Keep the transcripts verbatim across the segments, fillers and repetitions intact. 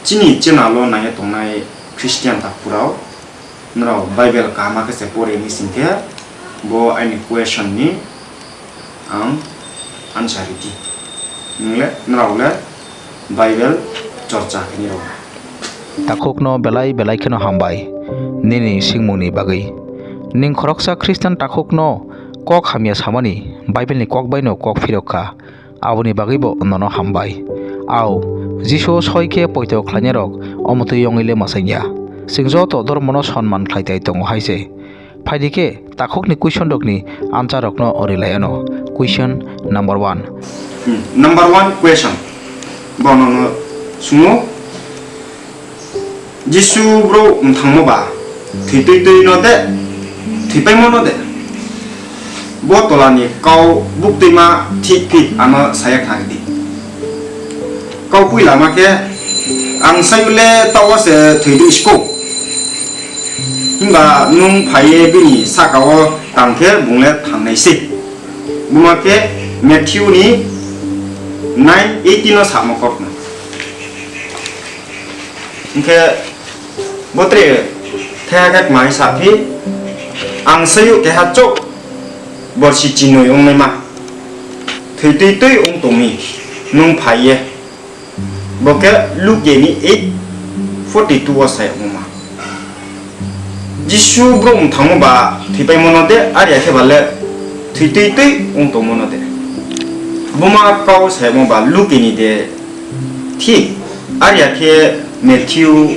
Chini channel o naiya tongnai Christian takhurok, norok Bible kaham khe se pore ni singkhe bo aini question ni ang answer ridi. Nwng le, norok le Bible chorcha khaini rok. Takhukno belai belai kheno hambai nini singmungni bagwi. Ning khoroksa Christian takhukno kok hamya samani Bible ni kok baino kok phirok kha. Aboni bagwibo nono hambai. Au, Jisu soi khe poito khlainairok omo twi wngwi le mwsangya. Chwng joto dhormono sonman khlai tai tongo hai se. Phaidi khe takhukni question rokni answer rokno rilai ano. Question number one. Hmm, number one question. Bono no sungo. Jisu bro wngthangmo ba thwi twi twi no de, thwi paimo no de. Bo tola ni kau buk twi ma thik thik ano saya khna di. Kau pui lama khe ang sayu le tawa se thwi twi isko. Himba nung phaiye bini saka o tang khe bung le thangnai se. Buma khe Matthew ni nine eighteen no samo kok no. Hingkhe botre thaya khe mai saphi, ang sayu keha chok borsi chinoi ongnaima. Thwi twi twi ong tongmi, nung phaiye. Bo khe Luke ni eight forty two o sai ongma. Jisu bro wngthangmo ba thwi paimo no de, arya khe ba le thwi twi twi ong tongmo no de. Buma kau saimo ba Luke ni de thik, arya khe Matthew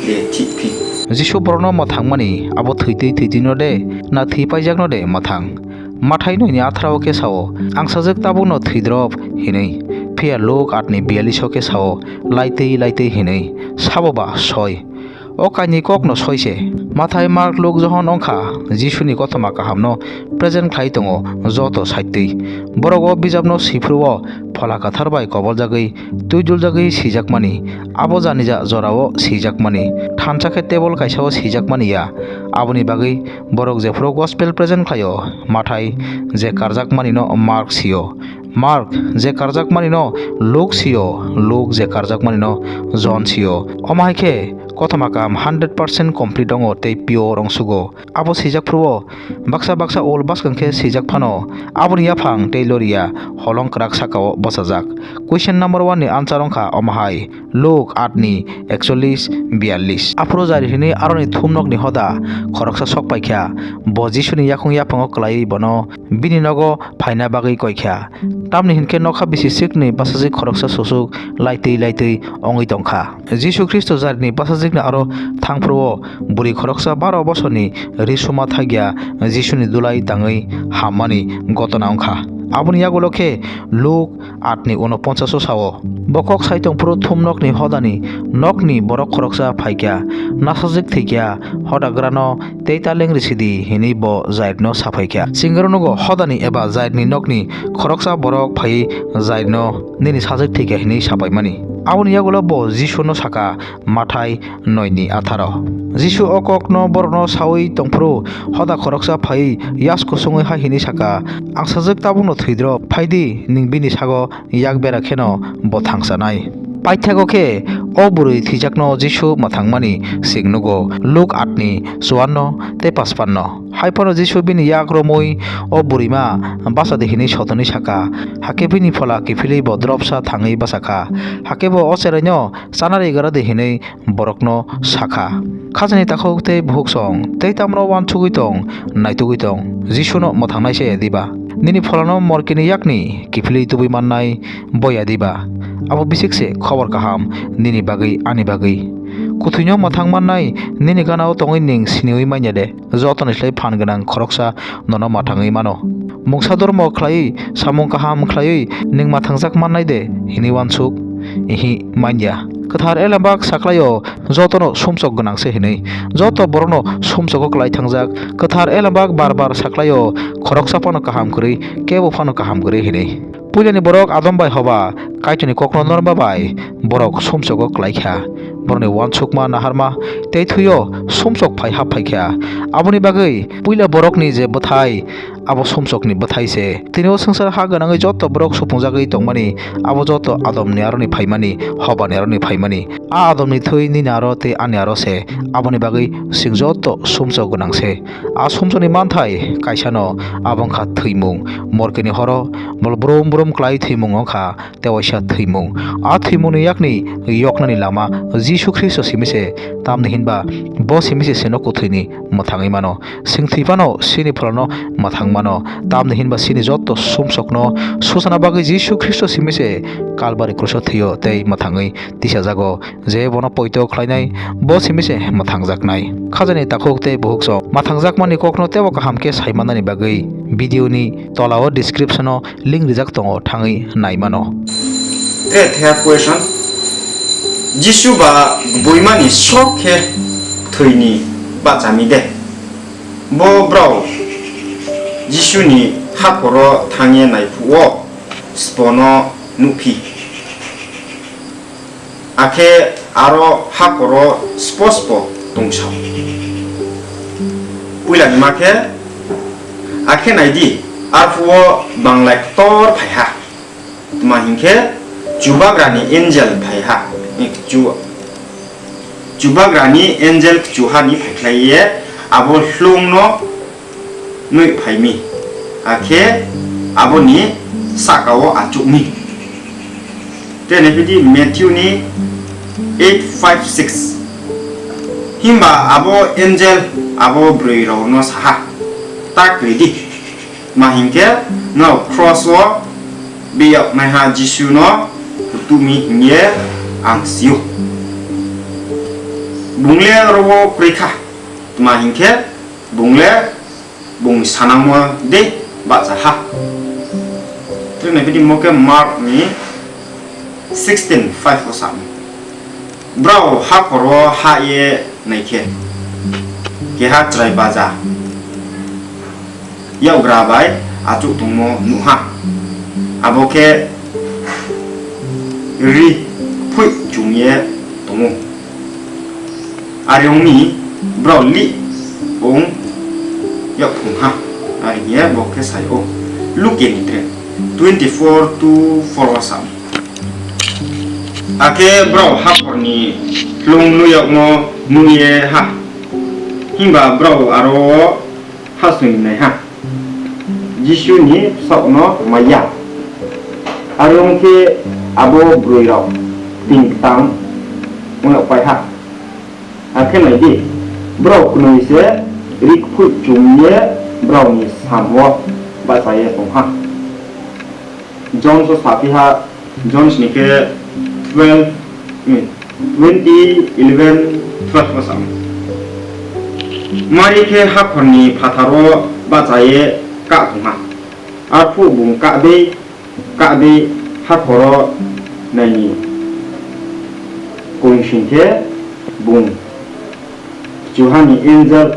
de thik phi. Jisu borokno mwthangmani abo thwi twi thwi twi no de, na thwi paijak no de mwthang. Mathai noi ni atharo khe sao, ang sajwk tabukno thwidrop hinwi. Phiya Luke aat ni biyalish o khe sao, laitwi laitwi hinwi. Sabo ba soi. O kainwi kokno soi se. Mathai, Mark, Luke, Johon wngkha Jisuni kothoma kahamno present khlai tongo joto saittwi. Borok o bijapno swiphuru-o Phola Kwthar bai koboljagwi, twiduljagwi swijakmani, abo janija jorao swijakmani, thansa khe table kaisao swijakmani ya. Aboni bagwi borok jephuru gospel present khlaio, Mathai je karjakmanino Mark sio, Mark je karjakmanino Luke sio, Luke je karjakmanino John sio. Omo hai khe kothoma kaham hundred percent complete wngo tei pure wngsugo. Abo swijak phuru-o baksa baksa ol bwskang khe swijak phano, aboni yaphang tei loria holong kwrak saka-o bwchajak. Question number one ni answer wngkha omo hai, Luke aat ni ekchollish biyallish. Aphuru Jair hinwi aroni thumnokni hoda khoroksa sok pai kha. Bo Jisuni yakung yaphango kwlaiwi bono bini nogo phaina bagwi koi kha. Tamni hinkhe nokha bisi swkni bwsajwk khoroksa susuk laitwi laitwi wngwi tong kha. Jisu Khristo Jairni bwsajwkni aro thang phuru-o bwrwi khoroksa baro bosorni ri suma thakya Jisuni dulai tangwi hammani gotona wng kha. Aboni yagulo khe Luke aat ni unoponchas o sao, bo kok sai tong phuru thumnokni hodani nokni borok khoroksa phai kha, nasajwk thwi kha, hoda grano tei ta lengri sidi hinwi bo Jairno saphai kha. Chwng aro nugo hodani eba Jairni nokni khoroksa borok phaiwi Jairno nini sajwk thwi kha hinwi sapaimani. Aboni yagulo bo Jisuno saka, Mathai noi ni atharo. Jisu o kokno borokno saui tongphuru hoda khoroksa phaiwi yas kusungwi hai hinwi saka, "Ang sajwk tabukno thwidrop, phaidi nwng bini sago yak bera kheno bo thangsanai." Paithago khe o bwrwi thwijakno Jisu mwthangmani chwng nugo, Luk aat ni chuanno tei pasphanno. Hai phano Jisu bini yak romwi o bwrwima bachadi hinwi sotonwi saka, hakhe bini phola kiphilwi bo dropsa thangwi bachakha, hakhe bo o cheraino chanari garadi hinwi borokno sakha, "Khajani takhuk tei bukhuksong tei tamro uansugwi tong, naitugwi tong, Jisuno mwthangnai se diba? Nini pholano morkini yakni kiphilwi tubui mannai boya diba? Abo bisik se khobor kaham nini bagwi, ani bagwi. Kwthwino mwthang mannai nini gana-o tongwi nwng siniui manya de? Jotoni slai phan gwnang khoroksa nono mwthangwi mano. Mungsa dormo khlaiwi, samung kaham khlaiwi nwng mwthangjak mannai de?" hinwi uansuk. Ihi, manya. Kwthar Elembak saklaio, "Jotono sumsok gwnang se," hinwi. Joto borokno sumsogo klai thangjak. Kwthar Elembak bar bar saklaio, "Khoroksa phano kaham kwrwi, kebo phano kaham kwrwi," hinwi. Puilani borok Adam bai Hoba Kaitorni kokno norma bai borok sumsogo kwlai kha. Borokni uansukma naharma tei thwio sumsok phai hap phai kha. Aboni bagwi puila borokni je bwthai, abo sumsokni bwthai se. Tini o swngchar ha gwnangwi joto borok supungjagwi tongmani, abo joto Adomni aroni phaimani, Hobani aroni phaimani. A Adomni thwi nini aro tei ani aro se, aboni bagwi chwng joto sumsok gwnang se. A sumsokni manthai kaisano, abo wngkha thwimung. Morkeni horo bol brum brum klai thwimung wngkha, tei waisa thwimung. A thwimungni yakni yoknani lama Jisu Khristo simi se, tamni hinba bo simi se chwngno kwthwini mwthangwi mano. Chwng thwi phano chini pholano mwthang mano, tamni hinba chini joto sumsokno suchana bagwi Jisu Khristo simi se Kalbari kruso thwio tei mwthangwi tisajago. Je bono poito khlainai, bo simi se mwthangjaknai. Khajani takhuk tei bukhuk song mwthangjakmani kokno teibo kaham khe sai mannani bagwi video ni tola o description o link rijak tongo, thangwi nai mano. Tre thea question, Jisu ba gboimani sok khe thwini bachami de? Bo brao Jisuni hakhoro thangye naiphuo sbono nukphi. Akhe aro hakhoro spo spo tongsa. Puilani ma khe, akhe naidi, arphuo banglai ktor phaiha. Tma hinkhe, Chubagrani angel phaiha. Chu-, Chubagrani angel kchuhani phaikhlaiye abo hlungno nui phaimi, akhe aboni sakao achukmi. Tei naipidi Matthew ni eight five six. Himba abo angel abo brwi rokno saha, "Ta kwrwi di, ma hinkhe norok cross o biyok naiha Jisu no rwtumi hinye ang sio. Bung le oro o kwrwi kha, tma hinkhe bung le bung sanangmo de bacha ha." Tei naipidi mo khe Mark ni sixteen five o sa. Brao hakhoro ha ye naikhe, keha chwrai baja yakgra bai achuk tongmo nuha. Abo khe ri phui chum ye tongo. Ari ongni brao li ong yak phung ha. Ari ye bo khe sai o. Luke ni tre twenty four to four o sa. Akhe brao hakhorni hlung nuyokno nuye ha. Himba brao aro hasuni nai ha, Jisuni bwsakno maya. Are ongkhe abo brwi rok ting tang wngya pai ha. Akhe nai di, brao kwnwi se rik phui chum ye brao ni sam o bacha ye tong ha. Jones o sa phi ha, Jones ni khe twelve, hmm, twenty, eleven, twelve o sa. Mari khe hakhor ni phathar o bacha ye ka tong ha. Arphuh bung ka bei, ka bei hakhor o nai ni kung sing khe bung Chuhani angel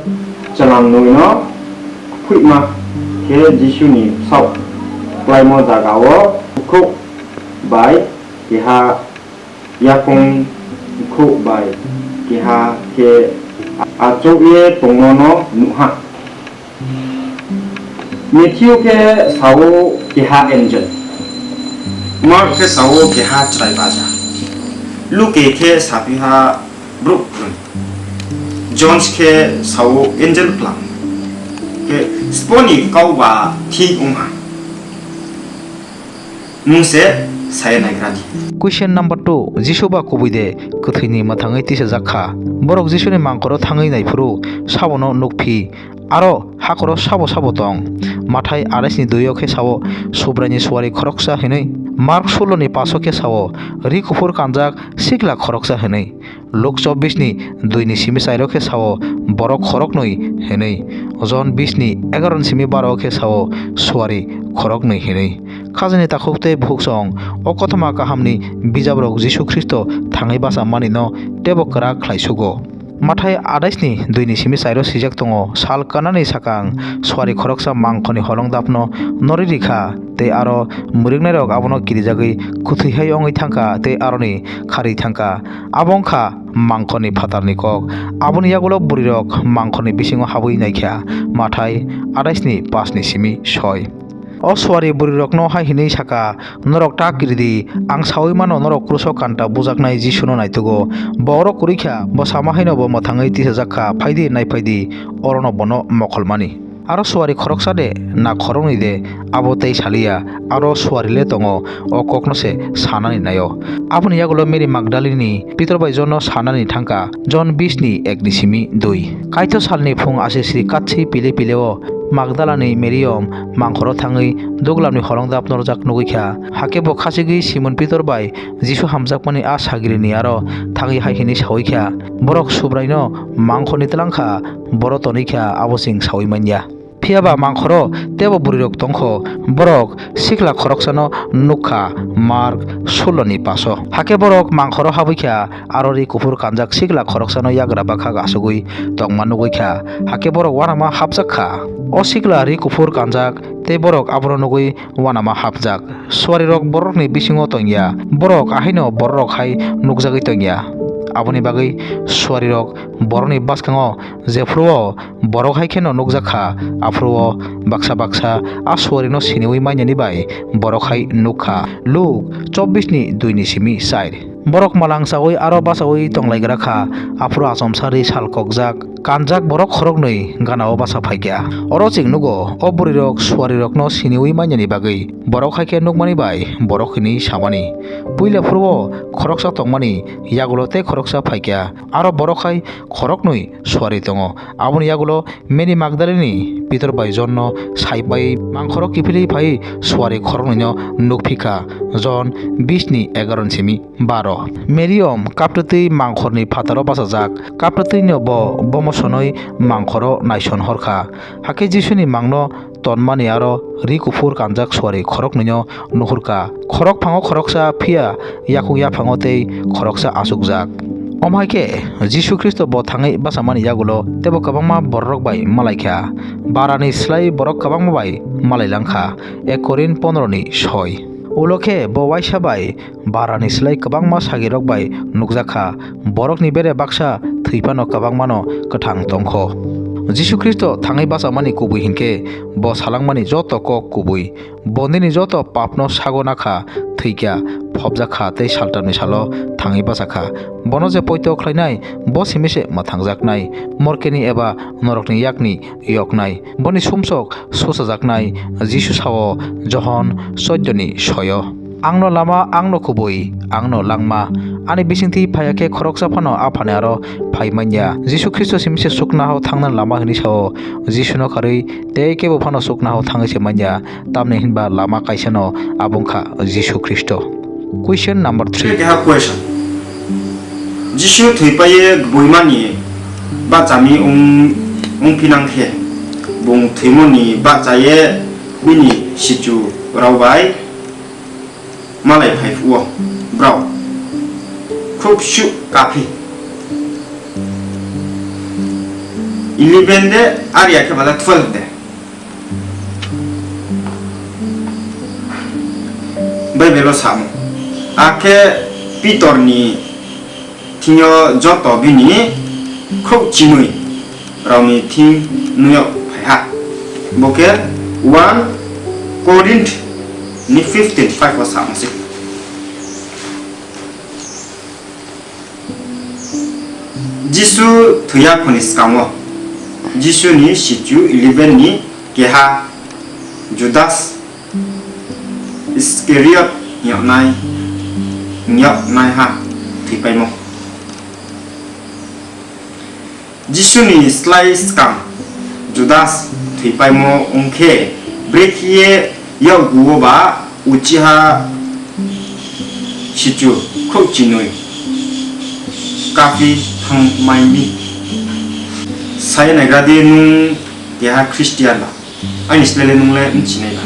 chwlangnwino kuphuima khe Jisuni bwsao klaimo jagao bukhuk bai keha yakung bukhuk bai keha khe achukye tongnono nuha. Matthew khe sao keha angel, Mark khe sao keha chwrai baja, Luke khe sapiha brouh kwrwng, Jones khe sao angel klang, khe sboni kau ba thik wngha. Nwng se saya naigra di. Question number two, Jisu ba kubui de kwthwini mwthangwi tisajak kha? Borok Jisuni mangkoro thangwi naiphuru sabono nukphi, aro hakoro sabo sabo tong? Mathai arais ni dui o khe sao, Subraini suari khoroksa hinwi. Mark sulo ni paso khe sao, ri kuphur kanjak sikla khoroksa hinwi. Luk chobbish ni dui ni simi char o khe sao, borok khoroknwi hinwi. Jon bish ni egaroh ni simi baro o khe sao, suari khoroknwi hinwi. Khajani takhuk tei bukhuk song, o kothoma kahamni bijabrok Jisu Khristo thangwi bacha manino teibo kwrak khlai sugo. Mathai adais ni dui ni simi char o swijak tongo, "Sal kanani sakang suari khoroksa mangkhorni holongdapno norwi rikha, tei aro mwrwknairok abono kirijagwi kwthwi hai wngwi thangkha tei aroni kharwi thangkha." Abo wngkha mangkhorni phatarni kok. Aboni yagulo bwrwirok mangkhorni bisingo habwi naikha. Mathai adais ni pash ni simi soi. O suari bwrwirokno hai hwnwi saka, "Norok ta kiri di, ang saui mano norok kruso kanta bujaknai Jisuno naitugo. Bo oro kwrwi kha, bo sama haino bo mwthangwi tisajak kha, phai di, nai phai di, orono bono mokol mani." Aro suari khoroksa de na khoroknwi de, abo tei saliya, aro suari le tongo, o kokno se sanani naio. Aboni yagulo Mary Magdalini Pitor bai Jonno sanani thangkha, Jon bish ni ek ni simi dui. Kaitor salni phung asisri katswi pile pile o Magdalani Mariam mangkhoro thangwi duglamni holongdap norjak nugwi kha. Hakhe bo khachigwi Simon Pitor bai Jisu hamjakmani a sagirini aro thangwi hai hwnwi saui kha, "Borok Subraino mangkhorni tlang kha, boro tonwi kha, abo chwng saui man ya." Phiya ba mangkhoro teibo bwrwirok tong kho, borok sikla khoroksano nuk kha. Mark sullo ni paso. Hakhe borok mangkhoro habwi kha, aro ri kuphur kanjak sikla khoroksano yagra bakhak asugwi tongma nugwi kha. Hakhe borok uanama hapjak kha. O sikla ri kuphur kanjak tei borok abono nugwi uanama hapjak. Suarirok borokni bisingo tong ya, borok ahaino bororok hai nukjagwi tong ya. Aboni bagwi suarirok borokni bwskango jephuru o borok hai kheno nukjak kha, aphuru o baksa baksa a suarino siniui mainani bai borok hai nuk kha. Luk chobbish ni dui ni simi char. Borok malangchaui aro bachaui tonglaigra kha, aphuru achomsa ri sal kokjak, kanjak borok khoroknwi ganao bacha phaikha. Oro chwng nugo, o bwrwirok suarirokno siniui mainani bagwi borok hai khe nukmani bai borok hwnwi samani, "Puila phuru o khoroksa tongmani, yagulo tei khoroksa phaikha, aro borok hai khoroknwi suari tongo." Aboni yagulo Mary Magdalini Pitor bai Jonno sai pai mangkhoro kiphilwi phai suari khoroknwino nukphi kha. Jon bish ni egaroh ni simi baro. Mariam kaptwtwi mangkhorni phataro bachajak, kaptwtwino bo bomo sonwi mangkhoro naison hor kha. Hakhe Jisuni mangno tonmani aro ri kuphur kanjak suari khoroknwino nuhur kha. Khorok phango khoroksa, phiya yakung yaphango tei khoroksa achukjak. Omo hai khe Jisu Khristo bo thangwi bachamani yagulo teibo kwbangma bororok bai malai kha. Barani slai borok kwbangma bai malai lang kha. Ek Korin pondro ni soi. Ulo khe bo uaisa bai barani slai kwbangma sagirok bai nukjak kha. Borokni bere baksa thwi phano kwbangmano kwthang tong kho. Jisu Khristo thangwi bachamani kubui hinkhe bo salangmani joto kok kubui. Bo nini joto papno sago na kha, thwi kha, phobjak kha tei saltamni salo thangwi bacha kha. Bono je poito khlainai, bo simi se mwthangjaknai, morkeni eba norokni yakni yoknai. Boni sumsok susajaknai. Jisu sao, Johon chouddoni soyo, "Angno lama, angno kubui, angno langma. Ani bisingtwi phaiya khe khoroksa phano Aphani aro phai manya." Jisu Khristo simi se suknaho thangnani lama hwnwi sao. Jisuno karwi tei kebo phano suknaho thangwi se manya. Tamni hinba lama kaisano, abo wngkha Jisu Khristo. Question number three. Keha question. Jisu thwi paiye gboimani bachami wng, wng phinang khe, bung thwimoni bachaye bini sichu rao bai malai phai phuo. Brao khuk suk kaphi. Eleven de, ar ya khe bala twelve de. Baibelo samo, akhe Pitorni thwngyo joto bini khuk chinwi rokni thing nuyok phaiha. Bo khe one Korinth ni fifteen five o samo se. Jisu thwiya khoni swkango, Jisuni sichu eleven ni keha Judas Iskariot yoknai, yoknaiha thwipaimo. Jisuni slai swkang Judas thwipaimo wngkhe, brekhiye yokguo ba uchiha sichu khuk chinwi kaphi thangmaimi. Sai naigradi, nwng keha Khristian ba? Ani slele nwng le mchinai ba?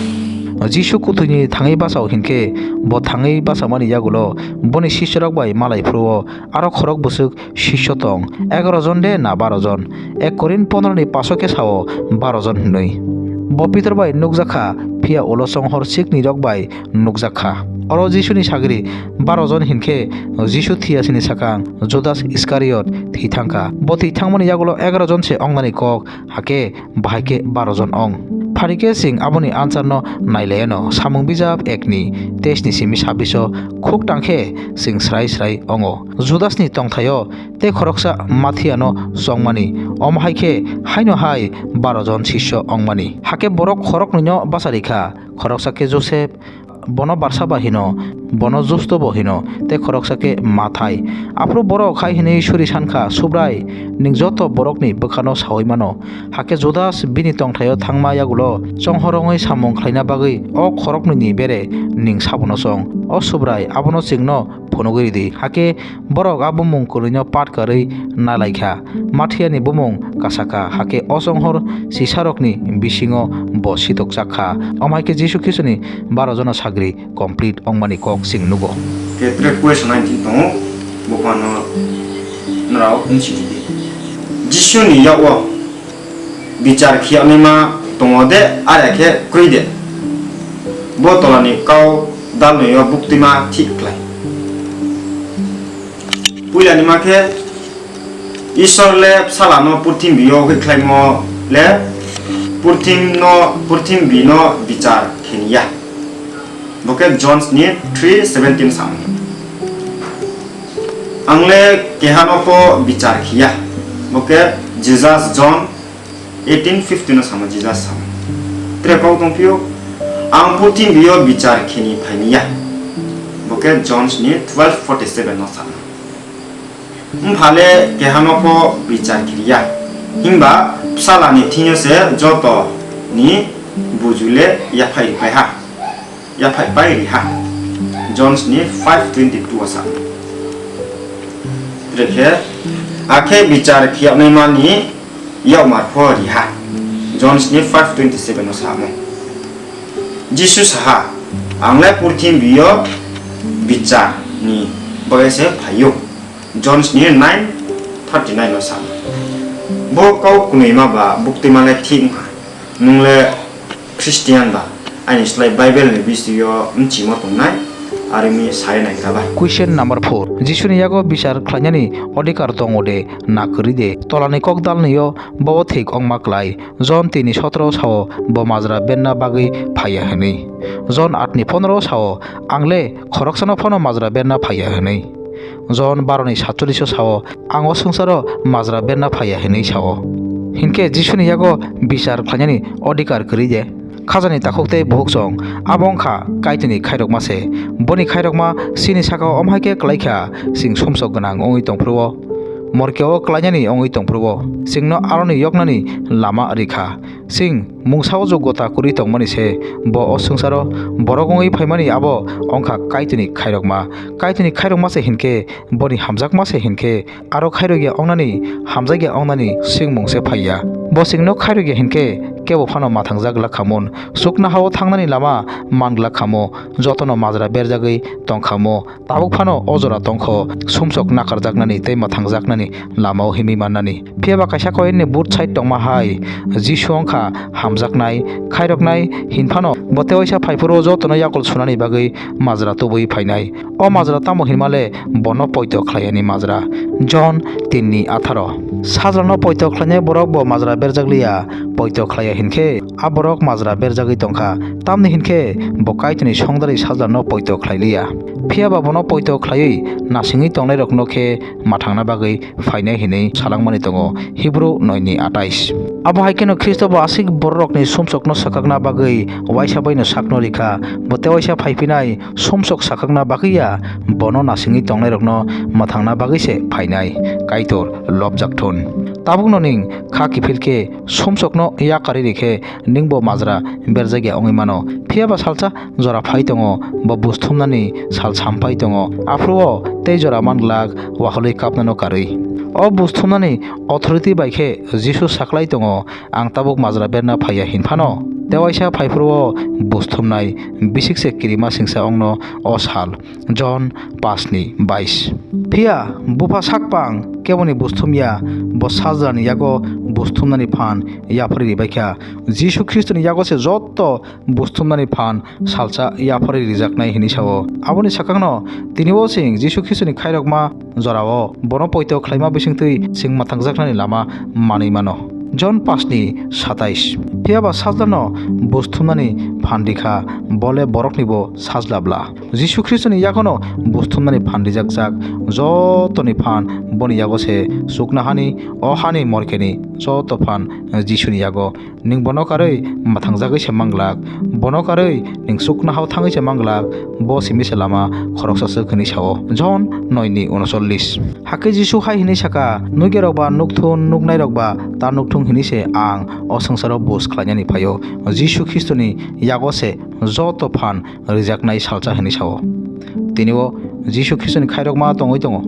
Jisu kwthwini thangwi bachao hinkhe bo thangwi bachamani yagulo boni sisorok bai malai phuru-o aro khorok bwswk sisyo tong, egaroh jon de na baroh jon? Ek Korinth pondroni paso khe sao baroh jon hinwi. Bo Pitor bai nukjak kha, phiya ulo chonghor siknirok bai nukjak kha. Oro Jisuni sagri baroh jon hinkhe Jisu thiyasini sakang Judas Iskariot thwi thang kha. Bo thwi thangmani yagulo egaroh jon se wngnani kok, hakhe bahai khe baroh jon ong. Phari khe chwng aboni ansarno nailaiyano, Samung bijap ekni teisni simi sabbiso khuk tang khe chwng srai srai ongo. Judasni tongthaio tei khoroksa Mathiano chongmani, omo hai khe haino hai baroh jon sisyo ongmani. Hakhe borok khoroknwino bachari kha, khoroksa khe Josep, bono Barsaba hino, bono Justo bo hino, tei khoroksa khe Mathai. Aphuru borok hai hwnwi suri san kha, Subrai, nwng joto borokni bwkhano saui mano. Hakhe Judas bini tongthaio thangma yagulo chonghor wngwi samung khlaina bagwi o khoroknwini bere nwng sabono chong. O Subrai, abono chwngno phunugwi ridi. Hakhe borok a bumung kwrwino pat karwi nailaikha. Mathiani bumung kasakha, hakhe o chonghor sisarokni bisingo bo sitokchak kha. Omo hai khe Jisu Khristoni baroh jona sagri complete wngmani kok chwng nugo. Khe tre question nineteen tongo, buphano norok wngsi di. Jisuni yago bichar khiyanaima tongo de, are khe kwrwi de? Bo tolani kau dalnoyo buktwima thik khlai. Puilani ma khe, Isor le Bwsala no purthimbi o hoi khlaimo le purthim no, purthimbi no bichar kheniya. Bo khe Jones ni three seventeen samo. Ang le keha no pho bichar khiya. Bo khe Jesus John eighteen fifteen no samo, Jesus samo. Tre kok tong phio, ang purthimbi o bichar kheni phaimiya. Bo khe Jones ni twelve forty seven no samo. Wngphale keha no pho bichar khiriya, himba Bwsala ni thing yo se joto ni buju le yaphai ripai ha, yaphai pai ri ha. Jones ni five twenty two o sa. Trekhe, akhe bichar khiyanaima ni yakmar pho ri ha. Jones ni five twenty seven o samo. Jisu saha, ang le purthimbi o bichar ni bagwi se phaio. Jones ni nine thirty nine o sa. Bo kau kunui ma ba buktui ma le thik wngkha. Nwng le Christian ba, aini slai Bible ni bisio mchimo tongnai, arimi sai nai gra ba. Question number four. Jisuni yago bichar khlainani odhikar tongo de, na kwrwi de? Tolani kok dalnio bo thik ongma klai. John tini sotro sao bo majra berna bagwi phaiya hwnwi. John aat ni pondro sao, ang le khoroksano phano majra berna phaiya hwnwi. John baro ni satchollish o sao, ang o swngcharo majra berna phaiya hwnwi sao. Hinkhe Jisuni yago bichar khlainani odhikar kwrwi de? Khajani takhuk tei bukhuk chong, abo wngkha Kaitorni khairokma se. Boni khairokma chini sakao omo hai khe klai kha, chwng sumsok gwnang wngwi tong phuru-o, morke-o klainani wngwi tong phuru-o, chwngno aroni yoknani lama rikha. Chwng mungsa o jogota kwrwi tongmani se, bo o swngcharo borok wngwi phaimani abo wngkha Kaitorni khairokma. Kaitorni khairokma se hinkhe, boni hamjakma se hinkhe, aro khairokya wngnani, hamjakya wngnani swngmung se phaiya. Bo chwngno khairokya hinkhe, kebo phano mathangjak glak khamun, chuknoha-o thangnani lama man glak khamu, jotono majra berjagwi tong khamu. Tabuk phano o jora tongkho, sumsok nakarjaknani tei mwthangjaknani lamao himwi mannani. Phiya ba kaisa koinni both side tongma hai, Jisu wngkha hamjaknai, khairoknai, hin phano bo tewaisa phai phuru jotono yakol sunani bagwi majra tubui phainai. O majra tamo hinma le bono poito khlaiyani majra. John tinni atharo. Sajlano poito khlainai borok bo majra berjak liya, poito khlaiya hinkhe a borok majra berjagwi tongkha. Tamni hinkhe bo Kaitorni songdarwi sajlano poito khlai liya. Phiya ba bono poito khlaiwi nasingwi tongnairokno khe mathangna bagwi phainai hinwi salangmani tongo, Hibru noi ni atais. Abo hai kheno Khristo bo aswk bororokni sumsokno swkakna bagwi waisa baino sakno rikha, bo tewaisa phaiphinai sumsok swkakna bagwi ya, bono nasingwi tongnairokno mwthangna bagwi se phainai. Kaitor lobjak thun. Tabukno ning kha kiphil khe sumsokno yakarwi rikhe ningbo majra berjakya wngwi mano. Phiya ba salsa jora phai tongo, bo bus thumnani sal sampai tongo. Aphuru-o tei jora man glak, waholwi kapnano karwi. O bus thumnani authority bai khe Jisu saklai tongo, "Ang tabuk majra berna phaiya hin phano." Tei waisa phai phuru o bus thumnai, bisik se kirima singsa wngno o sal. Jon paanch ni bais. Phiya bupha sakpang keboni bus thumya, bo sajlani yago bus thumnani phan yapharwi ribaikha. Jisu Khristoni yago se joto bus thumnani phan salsa yapharwi rijaknai hwnwi sao. Aboni swkangno tini o chwng Jisu Khristoni khairokma jorao bono poito khlaima bisingtwi chwng mwthangjaknani lama manwi mano. Jon paanch ni satais. Phiya ba sajlano bus thumnani phan rikha, bole boroknibo sajla bla. Jisu Khristoni yagono bus thumnani phan rijakjak, jotoni phan boni yago se chuknohani, o hani morkeni joto phan Jisuni yago. Nwng bono karwi mwthangjagwi se manglak, bono karwi nwng chuknohao thangwi se manglak, bo simi se lama khoroksaswk hwnwi sao. Jon noi ni unocholish. Hakhe Jisu hai hwnwi saka, "Nukya rok ba nukthun, nuknai rok ba ta nukthung hwnwi se ang o swngcharo bus khlainani phaio." Jisu Khristoni yago se joto phan rijaknai salsa hwnwi sao. Tini o Jisu Khristoni khairokma tongwi tongo.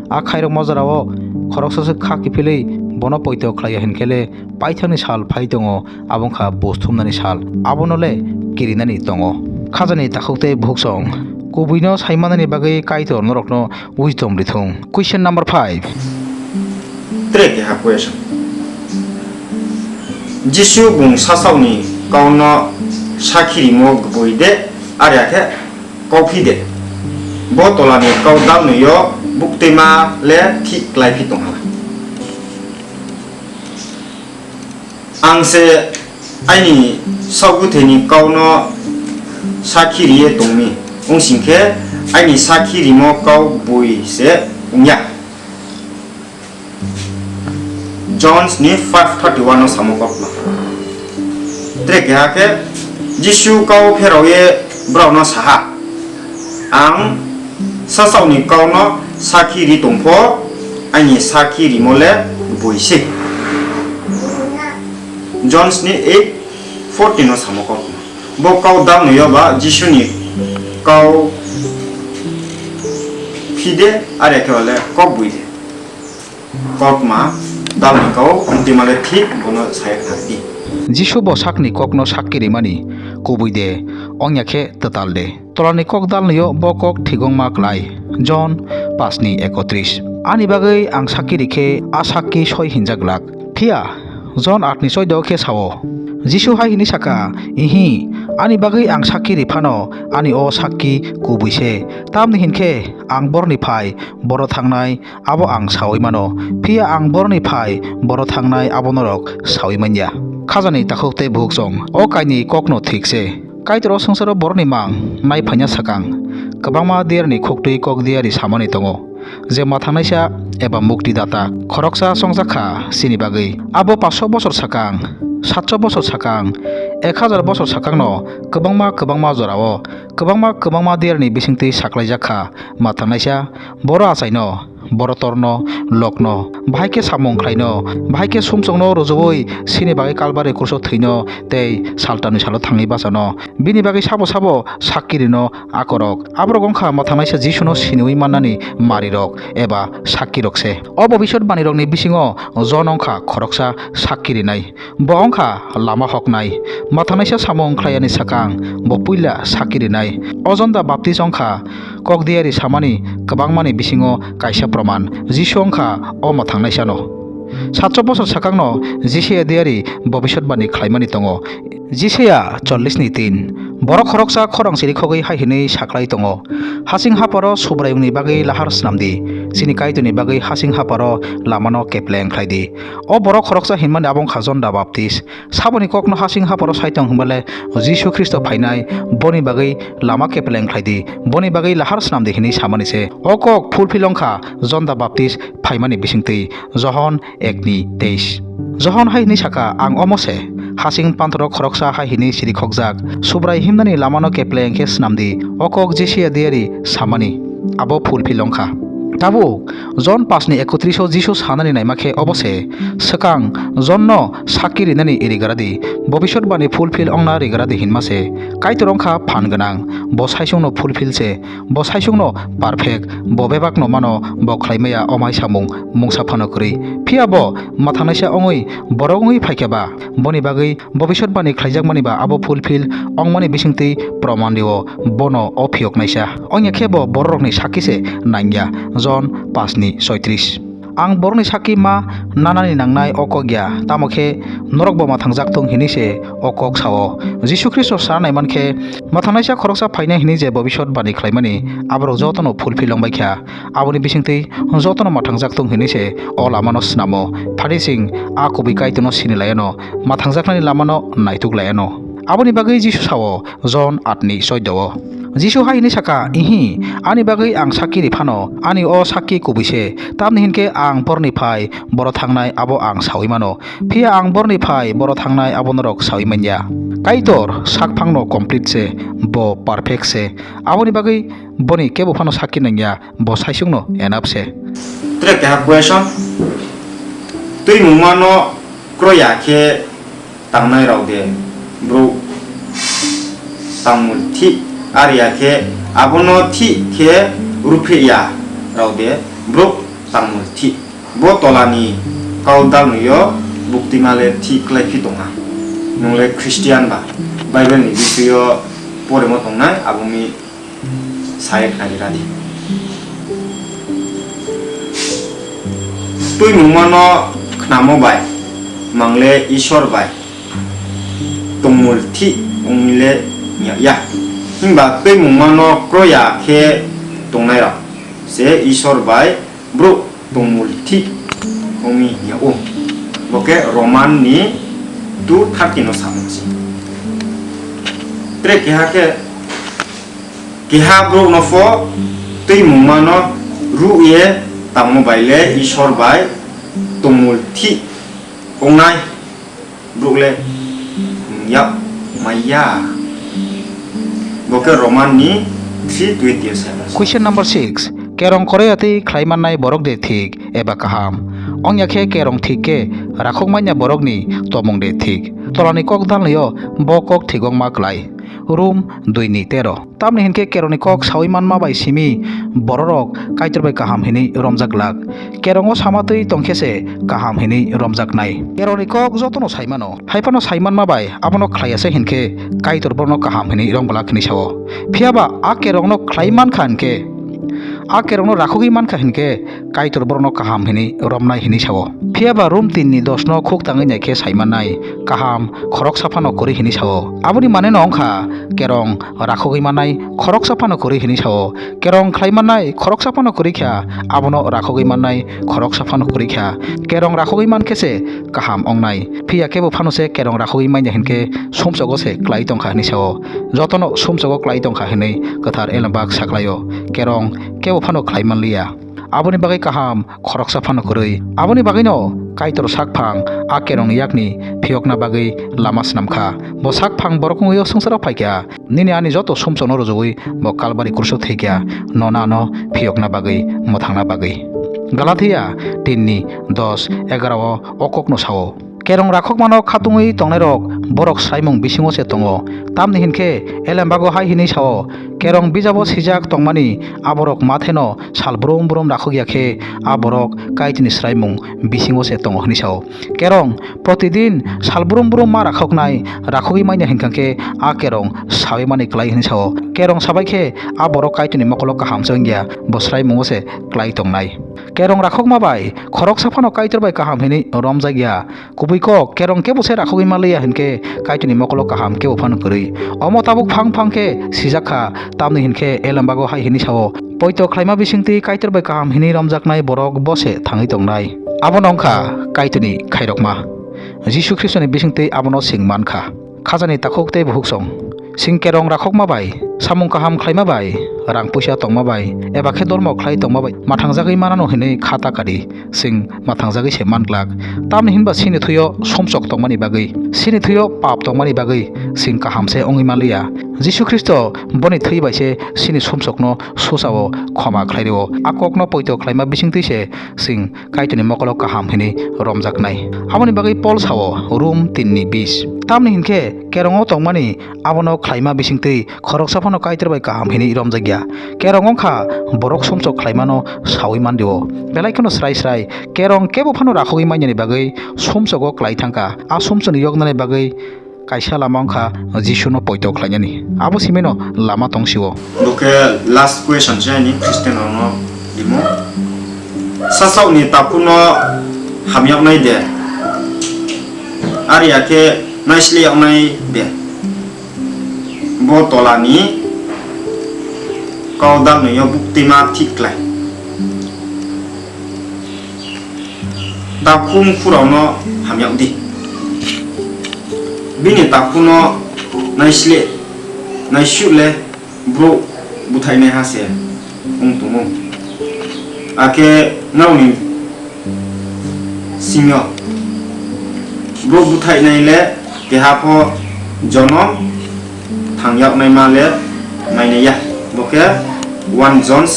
A khairokma jorao khoroksa se kha kiphilwi bono poito khlaiya hinkhe le paithakni sal phai tongo, abo wngkha bus thumnani sal. Abono le kirinani tongo. Khajani takhuk tei bukhuksong kubuino saimanani bagwi Kaitor norokno wisdom rithung. Question number five. Tre keha question. Jisu bung sasaoni kauno sakhi rimo gboi de, are akhe kauphi de? Bo tolani kau dalnoio buktwima le thik klai phi tongha. Ang se aini saugwthwini kauno sakhi riye tongmi, wng singkhe aini sakhi rimo kau bui se wngya. Jones ni five thirty one no samo kokma. Tre keha khe Jisu kau pherao ye brao no saha, "Ang sasaoni kau no sakhi ri tong pho, aini sakhi rimo le bui se." Jones ni eight fourteen no samo kokma. Bo kau dalnoio ba Jisu ni kau phi de, are khe le kok bui de. Kokma dalni kau, buktwima le thik bono sai khna di. Jisu bo sakni kokno sakki rimani kubui de, ongya khe twtal de. Tolani kok dalnio bo kok thigongma klai. Jon paanch ni ekotris. Ani bagwi ang sakki rikhe a sakki soi hinjak glak. Phiya Jon aat ni choido khe sao. Jisu hai hwnwi saka, "Ihi, ani bagwi ang sakki ri phano ani o sakki kubui se. Tamni hinkhe ang borni phai boro thangnai, abo ang saui mano. Phiya ang borni phai boro thangnai abo norok saui manya." Khajani takhuk tei bukhuksong o kaini kokno thik se. Kaitor o swngcharo boroni mang nai phaina swkang, kwbangma diyarni khuktwi kok diyari samani tongo, je mwthangnaisa eba mukti data. Khoroksa chongjak kha chini bagwi. Abo paanch sho bosor swkang, sat sho bosor swkang, ek hazar bosor swkangno kwbangma kwbangma jorao, kwbangma kwbangma diyarni bisingtwi saklaijak kha mwthangnaisa. Boro achaino, boro torno, lokno, bahai khe samung khlaino, bahai khe sumsokno rwjagwi sini bagwi Kalbari kruso thwino tei saltamni salo thangwi bachano, bini bagwi sabo sabo sakki rino akorok. Aborok wngkha mwthangnaisa Jisuno siniui mannani marirok eba sakkirok se. O bobisotbanirokni bisingo Jon wngkha khoroksa sakki rinai. Bo wngkha lama hoknai. Mwthangnaisa samung khlaiyani swkang bo puila sakki rinai. O Jon da Baptist wngkha kok diyari samani kwbangmani bisingo kaisa proman. Jisu wngkha o mwthangnaisano. Sat sho bosor swkangno Jisaya diyari bobisotbani khlaimani tongo. Jisaya chollish ni tin. Borok khoroksa khorang siri khogwi hai hwnwi saklai tongo, "Hasing haparo Subraiyungni bagwi lahar snam di, chini Kaitorni bagwi hasing haparo lamano kepleng khlai di." O borok khoroksa hinmani abo wngkha Jon da Baptist. Saboni kokno hasing haparo sai tong hwnba le Jisu Khristo phainai, boni bagwi lama kepleng khlai di, boni bagwi lahar snam di hwnwi samani se. O kok fulfill wngkha Jon da Baptist phaimani bisingtwi, Johon ek ni teis. Johon hai hwnwi saka, "Ang omo se, hasing panthoro khoroksa hai hwnwi siri khokjak, Subrai himnani lamano kepleng khe snam di." O kok Jisaya diyari samani, abo fulfill wngkha. Tabuk Jon paanch ni ekotris o Jisu sanani naima khe obo se, swkang Jonno sakki rinani rigra di, bobiswtbani fulfill wngna rigra di hinma se. Kaitor wngkha phan gwnang, bo saichungno fulfill se, bo saichungno perfect, bo bebakno mano, bo khlai maya omai samung mungsa phano kwrwi. Phiya bo mwthangnaisa wngwi borok wngwi phaikha ba, boni bagwi bobiswtbani khlaijakmani ba abo fulfill wngmani bisingtwi proman rio, bono o phiyoknaisa. Wngya khe bo bororokni sakki se nangya. Jon paanch ni soitris. Ang borokni sakki ma nanani nangnai o kok ya, tamo khe norokbo mwthangjak thung hinwi se o kok sao. Jisu Khristo sana naiman khe mwthangnaisa khoroksa phainai hinwi je bobiswtbani khlaimani, aborok jotono fulfill wngbai kha. Aboni bisingtwi jotono mwthangjak thung hinwi se o lamano snamo. Phani chwng a kubui Kaitorno sini laiano, mwthangjaknani lamano naituk laiano. Aboni bagwi Jisu sao, Jon aat ni soido o. Jisu hai hwnwi saka, "Ihi, ani bagwi ang sakki ri phano, ani o sakki kubui se, tamni hinkhe ang borni phai, boro thangnai abo ang saui mano. Phiya ang borni phai, boro thangnai abo norok saui manya." Kaitor sakphangno complete se, bo perfect se. Aboni bagwi boni kebo phano sakki nangya, bo saichungno enough se. Tre keha question. Twi mungmano kroya khe tangnai rok de bro tangmul thik, ar ya khe abono thik khe ruphre ya rok de bro tangmul thik. Bo tolani kau dalnwi o buktima le thik klai phi tongha. Nung le Christian ba Bible ni bisui o poremo tongnai, abo mi sai khnari radi. Twi mungmano khnamo bai mangle Isor bai tongmul thik wngmile ya. Himba twi mungmano kroya khe tongnai rok se Isor bai bro tongmul thik wngmi ya o. Bo khe Roman ni two thirty no samung si. Tre keha khe keha bro no pho twi mungmano ru ye tamo bai le Isor bai tongmul thik wngnai. Bro le yak maya. Bo khe Roman ni three twenty o sai. Question number six. Kerong koroya tei khlai mannai borok de thik eba kaham? Wngya khe kerong thik khe rakhok manya borokni tomung de thik? Tolani kok dalnwi o bo kok thik wngma klai. Rom dui ni tero. Tamni hinkhe kerongni kok saui manma bai simi bororok Kaitor bai kaham hinwi romjak glak. Kerongo sama twi tongkhe se kaham hinwi romjaknai. Kerongni kok jotono sai mano. Hai phano sai manma bai abono khlaiya se hinkhe Kaitor bono kaham hinwi romglak hinwi sao. Phiya ba a kerongno khlai mankha hinkhe, a kerongno rakhogwi mankha hinkhe, Kaitor borokno kaham hinwi romnai hinwi sao. Phiya ba Rom tin ni dos no khuk tangwi nai khe sai mannai, kaham khoroksa phano kwrwi hinwi sao. Aboni mane no wngkha kerong rakhogwi mannai khoroksa phano kwrwi hinwi sao. Kerong khlai mannai khoroksa phano kwrwi kha, abono rakhogwi mannai khoroksa phano kwrwi kha. Kerong rakhogwi man khe se kaham wngnai. Phiya kebo phano se kerong rakhogwi manya hinkhe sumsogo se klai tongkha hinwi sao. Jotono sumsogo klai tongkha hinwi kwthar elembak saklaio. Kerong kebo phano khlai manliya. Aboni bagwi kaham khoroksa phano kwrwi. Aboni bagwino Kaitor sakphang a kerongni yakni phiyokna bagwi lama snamkha. Bo sakphang borok wngwi o swngcharo phaikha. Nini ani joto sumsokno rwjagwi bo Kalbari kruso thwikha, nono ano phiyokna bagwi, mwthangna bagwi. Galatia tin ni dos egaroh o o kokno sao. Kerong rakhokmano khatungwi tongnairok borok swraimung bisingo se tongo. Tamni hinkhe elembago hai hwnwi sao, kerong bijabo swijak tongmani aborok matheno sal brum brum rakhokya khe a borok Kaitorni swraimung bisingo se tongo hwnwi sao. Kerong protidin sal brum brum ma rakhoknai, rakhogwi manya hinkha khe a kerong saui mani klai hwnwi sao. Kerong sabai khe a borok Kaitorni mokolo kaham se wngya, bo swraimungo se klai tongnai. Kerong rakhokma bai khoroksa phano Kaitor bai kaham hwnwi romjakya. Kubui kok, kerong kebo se rakhogwi manliya hinkhe Kaitorni mokolo kaham kebo phano kwrwi. Omo tabuk phang phang khe sijak kha, tamni hinkhe elembago hai hwnwi sao, poito khlaima bisingtwi Kaitor bai kaham hwnwi romjaknai borok bo se thangwi tongnai. Abono wngkha Kaitorni khairokma. Jisu Khristoni bisingtwi abono seng man kha. Khajani takhuk tei bukhuk song. Seng kerong rakhokma bai, samung kaham khlaima bai, rang puisa tongma bai, eba khe dormo khlai tongma bai mathangjagwi manano hinwi kha ta kadi, chwng mathangjagwi se man glak. Tamni hinba chini thwio sumsok tongmani bagwi, chini thwio pap tongmani bagwi chwng kaham se wngwi manliya. Jisu Khristo boni thwi bai se chini sumsokno suchao khoma khlai rwo. A kokno poito khlaima bisingtwi se chwng Kaitorni mokolo kaham hinwi romjaknai. Aboni bagwi Pol sao, Rom tin ni bis, "Tamni hinkhe kerongo tongmani abono khlaima bisingtwi khoroksa phano Kaitor bai kaham hinwi romjakya. Kerong wngkha borok sumsok khlaimano saui mandio. Belai kheno srai srai kerong kebo phano rakhogwi manyani bagwi sumsogo klai thangkha. A sumsokni yoknani bagwi kaisa lama wngkha Jisuno poito khlainani. Abo simino lama tongsio." Bo khe last question se ani Christian rokno rimo. Sasakni takhuno hamyaknai de? Ari ya khe naisli yaknai de? Bo tolani kau dalnoyo buktima thik klai. Takhuk khurokno hamyak di. Bini takhuno naisle, naisuk le bro buthainai ha se wng tongo. Akhe nokni singyo bro buthainai le keha pho jonom thangyaknai ma le mainai ya. Bo khe one John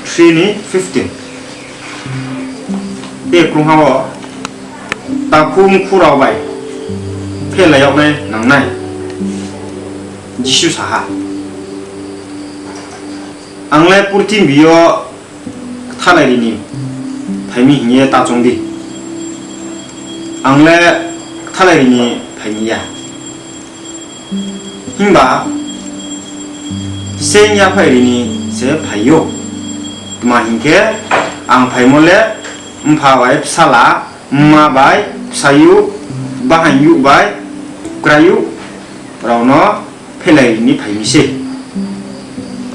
three ni fifteen. Tei krungha o takhuk khurao bai phelayoknai nangnai. Jisu saha, "Ang le purthimbi o kthalairini phaimi hiye ta chong di. Ang le kthalairini phaini ya. Himba seng yaphaini se phaio. Tma hinkhe ang phaimo le Mpha bai Bsala, Mma bai Bsayuk, Bahaiyuk bai Kwrayuk rokno phelairini phaimi se.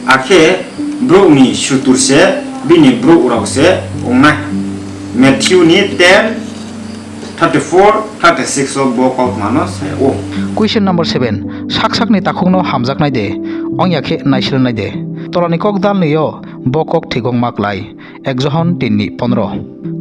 Akhe borokni sutur se bini borok rok se wngnai." Matthew ni ten thirty four, thirty six o bo kautma no sai o. Question number seven. Sak sakni takhukno hamjaknai de, wngya khe naisilnai de? Tolani kok dalnwi o bo kok thik wngma klai. Ek Johon tin ni pondro.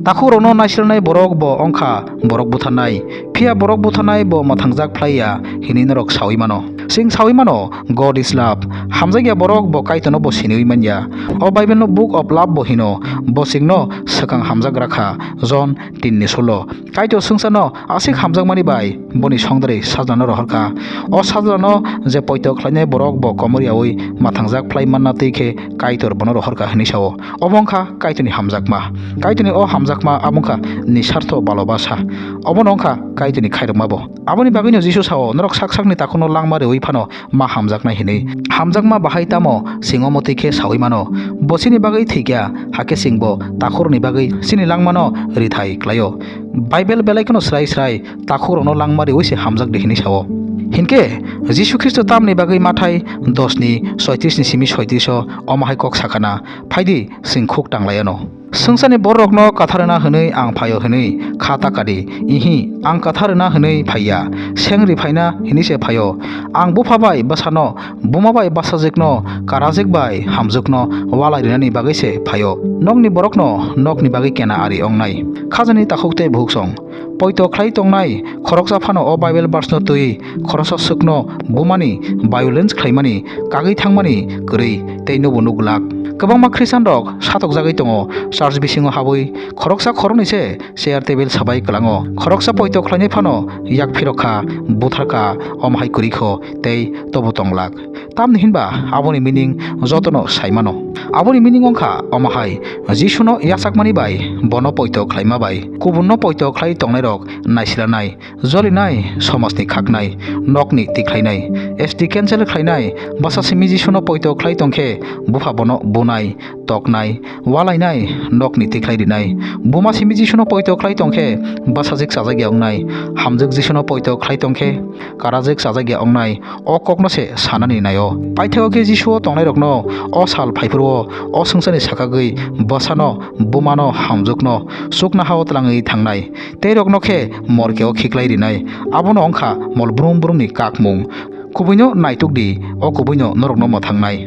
Takhukrokno naisilnai borok bo wngkha borok butharnai, phiya borok butharnai bo mwthangjak phlai ya hinwi norok saui mano. Chwng saui mano, God is love. Hamjakya borok bo Kaitorno bo siniui man ya. O Bible no Book of Love bo hino, bo chwngno swkang hamjak rakha. John tin ni sulo. Kaitor swngcharno aswk hamjakmani bai boni songdari sajlano rohorkha. O sajlano je poito khlainai borok bo komor yaui mwthangjak phlai manna twi khe Kaitor bono rohorkha hinwi sao. Obo wngkha Kaitorni hamjakma. Kaitorni o hamjakma abo wngkha nisartho balobasa. Obono wngkha Kaitorni khairokma bo. Aboni bagwino Jisu sao, "Norok sak sakni takhukno langma rwui phano ma hamjaknai hinwi." Hamjakma bahai tamo chwng omo twi khe saui mano? Bo chini bagwi thwikya, hakhe chwngbo takhukrokni bagwi chini langmano rithai klaio. Bible belai kheno srai srai takhukrokno langma rwui se hamjak di hinwi sao. Hinkhe Jisu Khristo tamni bagwi Mathai dos ni soitris ni simi soitris o omo hai kok sakha na, "Phaidi, chwng khuk tang lai anw." Swngcharni bororokno kathar rwna hwnwi ang phaio hwnwi kha ta kadi? Ihi, ang kathar rwna hwnwi phaiya, seng ri phaina hwnwi se phaio. Ang Bupha bai Bwsano, Buma bai Bwsajwkno, Karajwk bai Hamjwkno walai rwnani bagwi se phaio. Nokni borokno nokni bagwi kena ari wngnai. Khajani takhuk tei bukhuk song. Poito khlai tongnai khoroksa phano o Bible verse no twi khoroksa swkno bumani, violence khlaimani, kagwi thangmani kwrwi tei nobo nuk glak. Kwbangma Christian rok satokjagwi tongo, church bisingo habwi khoroksa khoroknwi se chair table sabai kwlango. Khoroksa poito khlainai phano yak phirok kha, buthar kha, omo hai kwrwi kho tei tobo tong glak. Tamni hinba aboni meaning jotono sai mano. Aboni meaning wngkha omo hai, Jisuno yachakmani bai, bono poito khlaima bai, kubunno poito khlai tongnairok naisilanai, jolinai, somajni khaknai, nokni tikhlainai, S T cancel khlainai, bwsa simi Jisuno poito khlai tongkhe bupha bono bunai, toknai, walainai, nokni tikhlai rinai, buma simi Jisuno poito khlai tongkhe bwsajwk chajakya wngnai, hamjwk Jisuno poito khlai tongkhe karajwk chajakya wngnai, o kokno se sanani naio. Paithago khe Jisuo tongnairokno o sal phaiphuru o swngcharni sakagwi bwsano, bumano, hamjwkno chuknohao tlangwi thangnai, tei rokno khe morkeo khiklai rinai. Abono wngkha mol brum brumni kakmung. Kubuino naituk di, o kubuino norokno mwthangnai.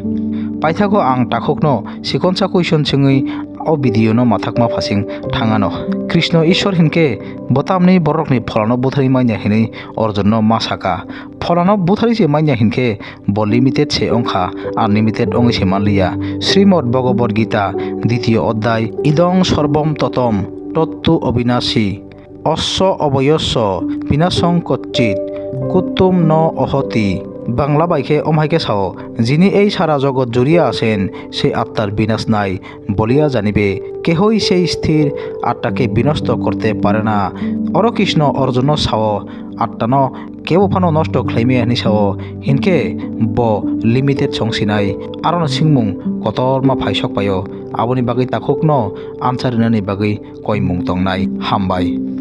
Paithago ang takhukno sikonsa question swngwi o video no mathakma phasing thangano. Krishna Ishwar hinkhe bo tamni borokni pholano butharwi manya hinwi Arjunno ma saka. Pholano butharwi se manya hinkhe bo limited se wngkha, unlimited wngwi se manliya. Srimad Bhagavad Gita, ditiyo odhyay, idong sorbom totom, tottu abinasi. Osso oboyosso vinasong kochit kutum no ohoti. Bangla bai khe omhai khe sao, jini ei sara jogot juriya asen, se attar binas nai, boliya janibe, kehoi sei sthir atta ke binosto korte pare na. Oro Krishna Arjunno sao, attano kebo phano nosto khlaimaya hinwi sao, hinkhe bo limited song sinai, arono singmung kotorma phaisok paio, aboni bagwi takhukno answer rinani bagwi koimung tongnai. Hambai.